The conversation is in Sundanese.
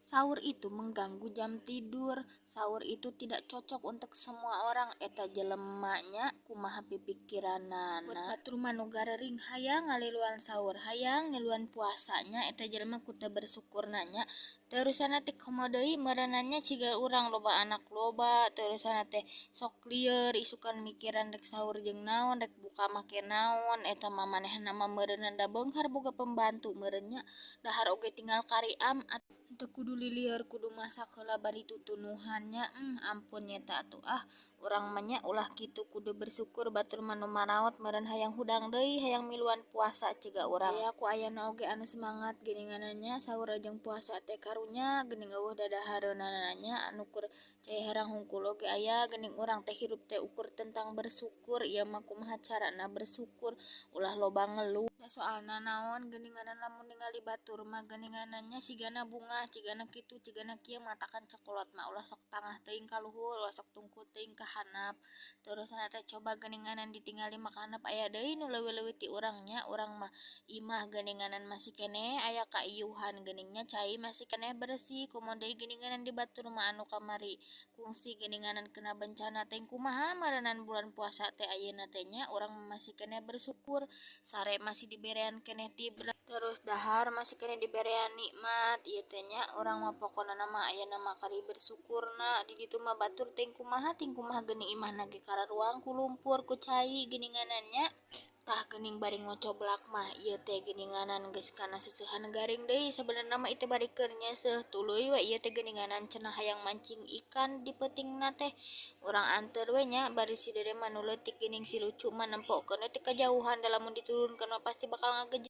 Sahur itu mengganggu jam tidur, sahur itu tidak cocok untuk semua orang. Eta jelema nya kumaha pipikiranana. Buat batur mah nu garering hayang ngaliluan sahur, hayang ngiluan puasanya, eta jelema ku teu bersyukurna nya. Terusanna teh komo deui meureunana nya ciga urang loba anak loba, terusanna teh sok lieur isukan mikiran rek sahur jeung naon, rek buka make naon, eta mah manehna mah meureunna da beunghar boga pembantu meureun nya. Dahar oge tinggal kariam teu kudu lilieur kudu masak heula bari tutunuhan nya. Ampun nyeta atuh ah urang mah nya ulah kitu kudu bersyukur batur mah nu maraot meureun hayang hudang deui hayang miluan puasa ciga urang. Aya ku ayana oge anu semangat geuninganna nya sahur jeung puasa teh karunya geuning eueuh dadahareunana nya anu keur cai herang hungkul oge aya geuning urang teh hirup teh ukur tentang bersyukur ieu mah kumaha carana bersyukur ulah loba ngeluh. Da soalna naon geuninganna lamun ningali batur mah geuninganna nya sigana bungah cigana kitu cigana kieu matakan cekolot mah ulah sok tangah teuing ka luhur ulah sok tungkul teuing ka handap. Terusanna teh coba geuninganan ditingali mah ka handap aya deui nu leuwih-leuwih ti urang nya urang mah imah geuninganan masih keneh aya kaiyuhan geuning nya cai masih keneh bersih komo deui geuninganan di batur mah anu kamari kungsi geuninganan kena bencana teh kumaha meureunan bulan puasa teh ayeuna teh nya urang masih keneh bersyukur sare masih diberean keneh tibra terus dahar masih keneh diberean nikmat ieu teh nya urang mah pokona mah ayeuna mah kari bersyukurna di ditu mah batur teuing kumaha geuning imahna ge kararuang ku lumpur ku cai geuninganan nya. Tah geuning bari ngocoblak mah ieu teh geuninganan geus kana seuseuhan garing deui sabenerna mah ieu teh bari keur nyeuseuh tuluy we ieu teh geuninganan cenah hayang mancing ikan di peutingna teh urang anteur we nya bari si dede mah nu leutik geuning si lucu mah nempokeun we ti kajauhan da lamun diturunkeun mah pasti bakal ngagejek.